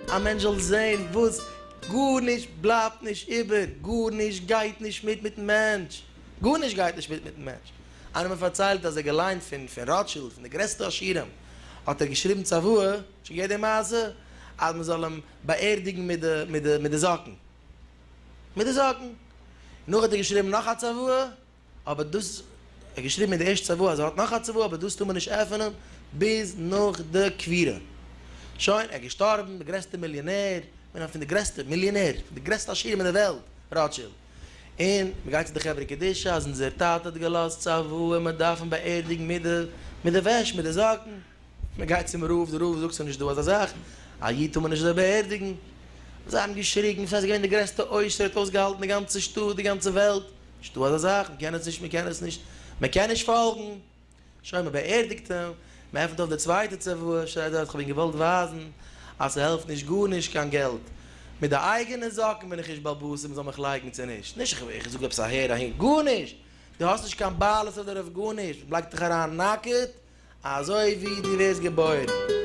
א מענטש זאל זען וואס גארנישט בלייבט נישט איבער, גארנישט גייט נישט מיט מיטן מענטש, גארנישט גייט נישט מיט מיטן מענטש. איינער האט מיר פארציילט אז ער האט געליינט פון פון ראטשילד, פון די גרעסטע עשירים, האט ער געשריבן צוואה, שוין געהערט די מעשה? אז מען זאל אים באערדיגן מיט די מיט די מיט די זאקן. מיט די זאקן. נאך האט ער געשריבן נאך א צוואה, אבער דאס, ער האט געשריבן אין די ערשטע צוואה אז ער האט נאך א צוואה אבער דאס טאר מען נישט עפענען ביז נאך די קבירה. שוין, ער איז געשטארבן, די גרעסטע מיליאנער, איינער פון די גרעסטע מיליאנער, פון די גרעסטע עשירים אין די וועלט, ראטשילד. און מען גייט צו די חברה קדישא אז אונזער טאטע האט געלאזט צוואה מען דארף אים באערדיגן מיט די מיט די וועש, מיט די זאקן. מען גייט צום רב, דער רב זאגט ס'איז נישט דא אזא זאך, א איד טאר מען נישט אזוי באערדיגן. זיי האבן געשריגן, ס'איז געווען די גרעסטע עושר, האט אויסגעהאלטן די גאנצע שטאט, די גאנצע וועלט, נישטא אזא זאך, מען קען עס נישט, מען קען עס נישט, מען קען נישט פאלגן. שוין, מען באערדיגט אים, מען עפנט אויף די צווייטע צוואה, שרייט דארט, כ'האב אים געוואלט ווייזן אז ס'העלפט נישט גארנישט קיין געלט, מיט די אייגענע זאקן בין איך נישט בעל הבית אויב מ'זאל מיך לייגן צו נישט, נישט איך זאג עפעס אהער אהין, גארנישט! דו האסט נישט קיין בעלות אויף דערויף גארנישט, מ'לייגט דיך אריין נאקעט, אזוי ווי דו ווערסט געבוירן.